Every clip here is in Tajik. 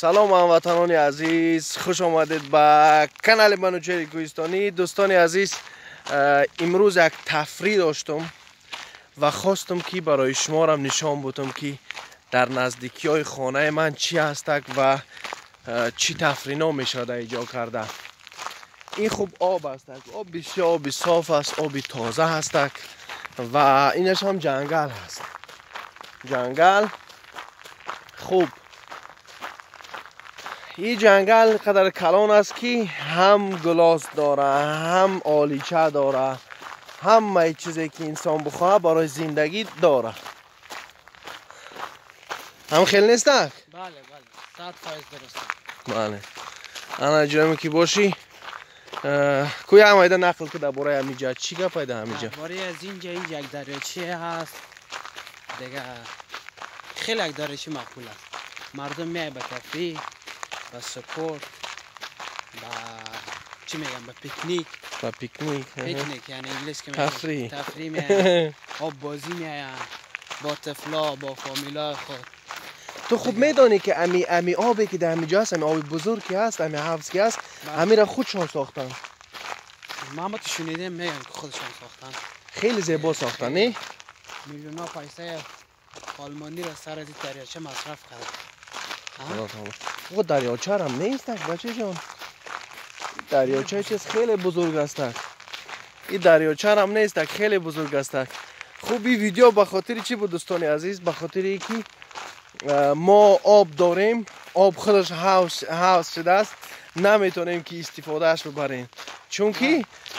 Салом, ҳамватанони азиз, хуш омадед ба канали Манучери Кӯҳистонӣ. Дӯстони азиз, имрӯз як тафрӣ доштум ва хостум, ки барои шуморам нишон будам, ки дар наздикиҳои хонаи ман чӣ ҳастак ва чӣ тафрино мешавад иҷо карда. Ин хуб об ҳастак, об бисёр оби соф аст, оби тоза ҳастак ва инаш ҳам ҷангал ҳаст. Ҷангал хуб, ин ҷангал қадар калон аст, ки ҳам гулос дора, ҳам олича дора, ҳамаи чизе ки инсон бихоҳад барои зиндагӣ дора. Ҳам хел нестак? Бале, 100% дуруст. Бале, ана ҷоме ки бошӣ, кӯя ҳамайда нақл ки дар бораи ҳамиҷа чӣ гап айда ҳамиҷа. Бораи аз инҷа, инҷа як дарёча ҳаст дига, хеле як дарёча мақбул аст. Мардум меояд ба тафрӣ, ба спорт, ба чӣ мегӯям, ба пикник. Ба пикник. Пикник яъне инглис ки тафрӣ. Тафрӣ меоянд, об бозӣ меоянд бо тифла, бо фамилаи худ. Ту хуб медонӣ, ки ами обе ки дар ҳамиҷо ҳаст, ами оби бузург ки ҳаст, ами ҳавз ки ҳаст, ҳамира худшон сохтанд. Ман то шунидем, мегӯям, ки худшон сохтанд. Хеле зебо сохтанд, не? Миллионҳо пайсаи олмониро сар аз ин дарёча масраф карданд. О, дарёчарам нестак, бачаҷон, дарёча чиз хеле бузург астак. Ин дарёчарам нестак, хеле бузург астак. Хуб, ин видео ба хотири чӣ буд, дӯстони азиз? Ба хотире ки мо об дорем, об худаш ҳавз шудааст, наметонем ки истифодааш бибарем, чунки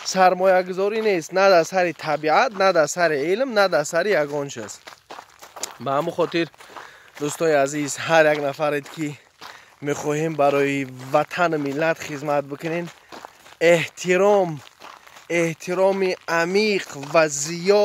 сармоягузорӣ нест на дар сари табиат, на дар сари илм, на дар сари ягон чиз. Ба ҳамон хотир, дӯстои азиз, ҳар як нафаред ки мехоҳем барои ватану миллат хизмат бикунем, эҳтироми амиқ ва зиёд.